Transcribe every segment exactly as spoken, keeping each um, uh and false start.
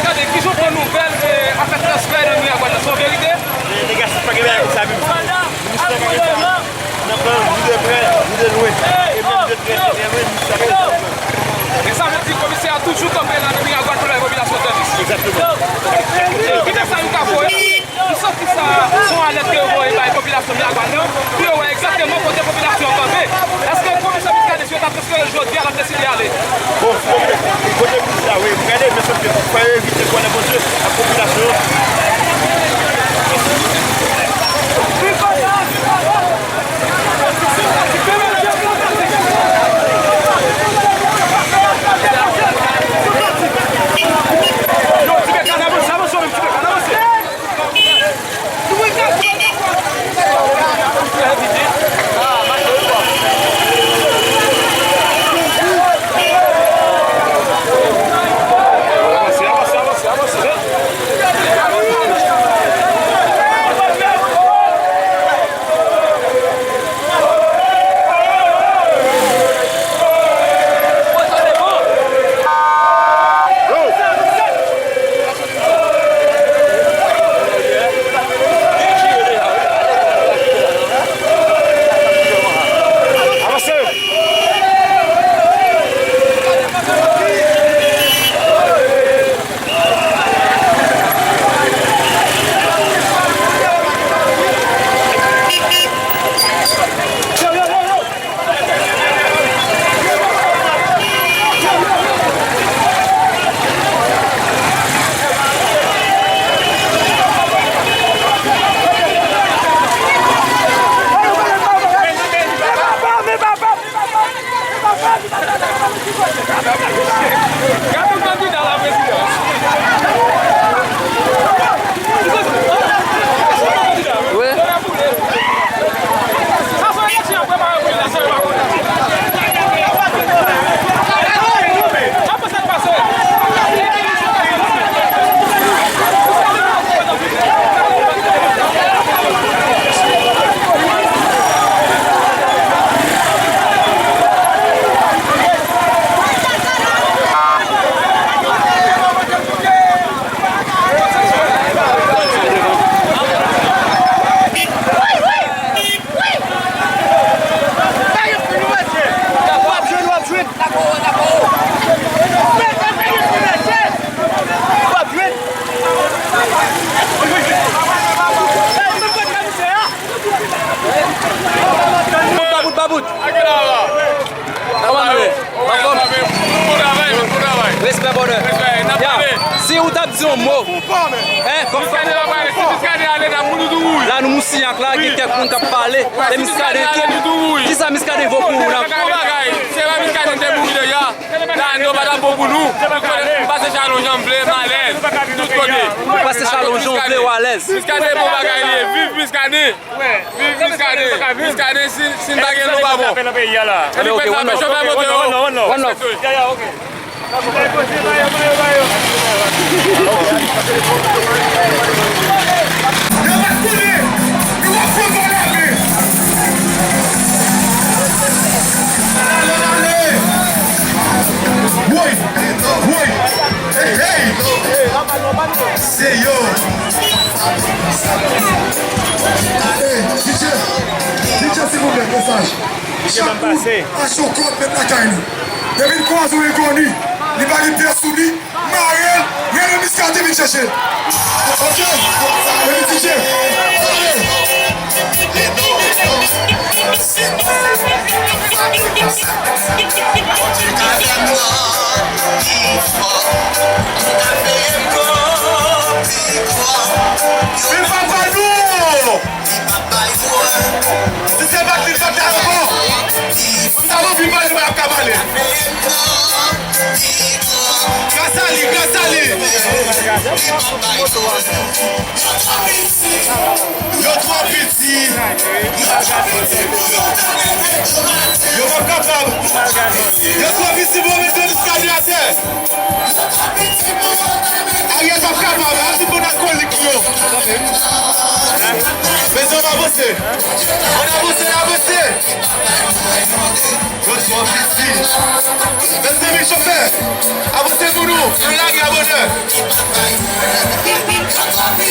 Gade, kijan w pran nouvèl, e, afè transfè nan Miragwàn nan, se yon verite? Nèg la pa gen bagay konsa menm. Ministè pa gen sa. Nan pran, ni de prè, ni de lwen. E menm de trè, e menm ministè pa gen sa. E sa vle di komisè a toujou kanpe la nan Miragwàn pou bay popilasyon sèvis. Egzakteman. Kite sa nou ka fè. Nou santi sa, se yon alèt ke yo voye bay popilasyon Miragwàn nan, pou yo wè egzakteman kote popilasyon an kanpe. Èske komisè Muscadin, si yo ta transfere l jodi a, l ap deside ale? Bon, si yo vle, kote pou di la, wi, m gade, men sòf ke fò yo evite twò nan Bondye ak popilasyon an. Gade yon kandida la prezidans. Wi. Babout, babout. Kòman nou ye? Anfòm? Respè, brother. Ya, si ou t ap di yon mo, en, kòm sa. La, nou Moussignac la, gen kèk moun k ap pale de Muscadin. Kisa Muscadin vo pou ou la? Bon bagay, se pa Muscadin te mouri deja. La, nou pa t ap bon pou nou. Nou pase chalon jan m vle, m alèz. Tout kote. Ou pase chalon jan w vle, w alèz. Muscadin bon bagay li ye. Viv Muscadin. Viv Muscadin. Muscadin, si, si n pa gen nou pa bon. Anben, ok, one love. Chofè monte yo. One love. Woy! Woy! Hey, hey! Se yo! Hey, D J! D J, silvouplè, mesaj! Chak moun achte yon kòd, met lakay li. Depi l kwaze yon enkoni, li ba li pyès sou li, mare l, rele Muscadin vin chèche l. Ok? Epi D J, ale! Viva Badou! Si se pa t li, sa t al ankò. Sa nou vin pale, pa ap ka pale. Gras a li, gras a li. Yo twò piti. Yo p ap kapab. Yo twò piti pou yo mete Muscadin atè. Ariel p ap kapab. Al di bann alkolik yo. Mezanmi, ann avanse. Ann avanse, ann avanse. Yo twò piti. Mezanmi, chofè, avanse pou nou. Ann lage a bonè. Nou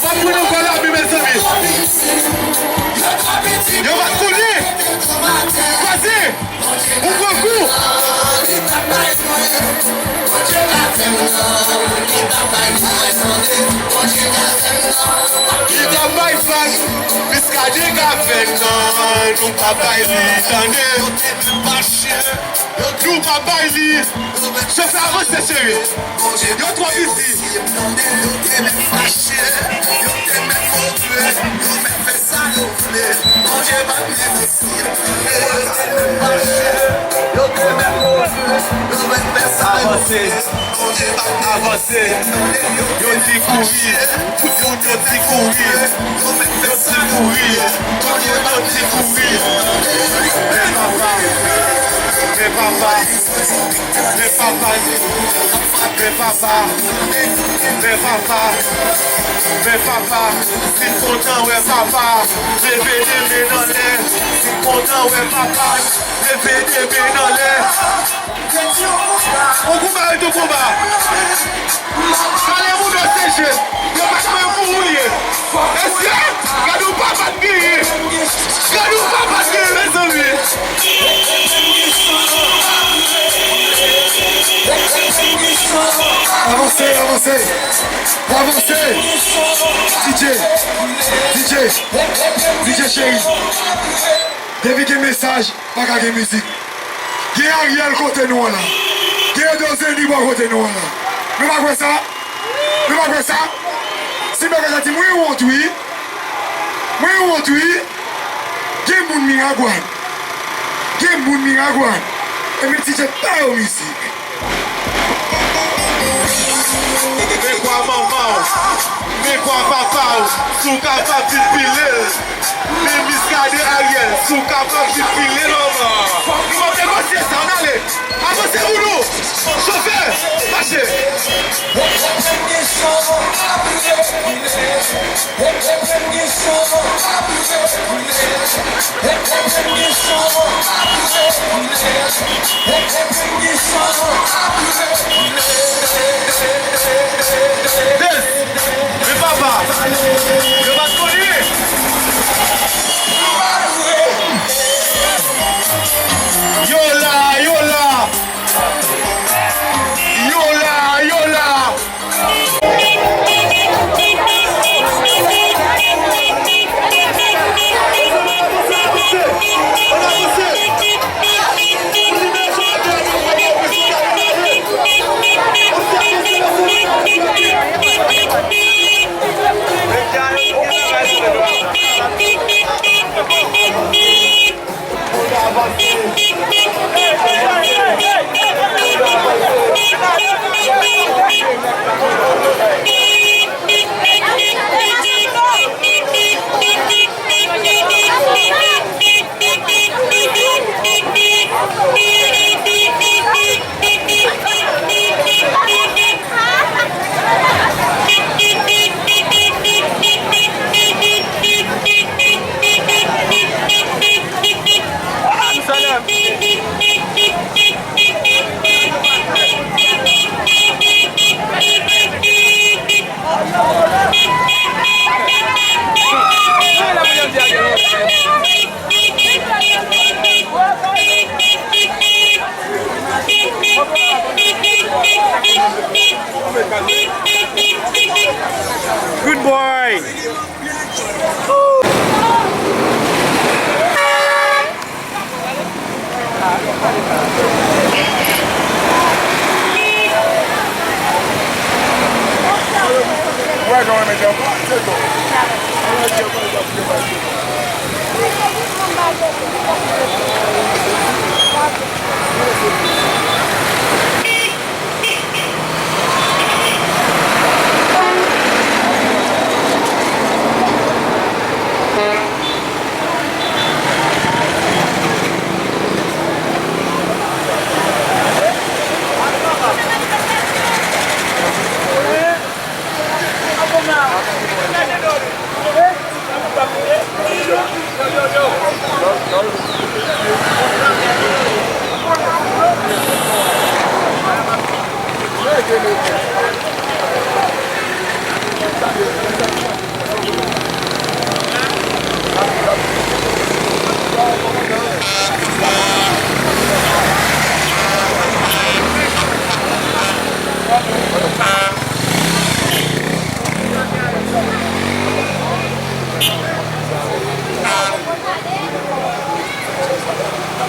p ap pran ankò lavi, mezanmi. Yo va konnen. Kwaze. Ou pran kou. Li ka bay vag. Miskaden ka fè nan. Nou pa bay li, tande. Nou pa bay li. Chofè, avanse, cheri. Yo twò bizi. Avanse. Avanse. Yo di kouri. Tout moun yo di kouri. Yo di kouri. Tout moun yo di kouri. Men papa. Men papa. Men papa. Men papa. Men papa. Men papa. Si kontan wè papa. Leve de men nan lè. Si kontan wè papa. Leve de men nan lè. On konba ret on konba. Pale moun nan se je. Yo pa t mwen pou ou ye. Mesye, gade yon papa k genyen. Gade yon papa k genyen, mezanmi. Avanse, avanse. Avanse. D J. D J. D J cheri. Depi gen mesaj, pa ka gen mizik. Gen Ariel kote nou an la. Gen Edo Zenny bò kote nou an la. Nou pa kwè sa? Nou pa kwè sa? Si bagay la di, mwen wont wi. Mwen wont wi. Gen moun Miragwàn. Gen moun Miragwàn. Epi ti jet pa yo mizik. Men kwa manman w, men kwa papa w, si w kapab vin pile l. Men Miskaden Ariel, si w kapab vin pile l, manman. Nou p ap negosye sa, ann ale. Avanse pou nou. Chofè, mache.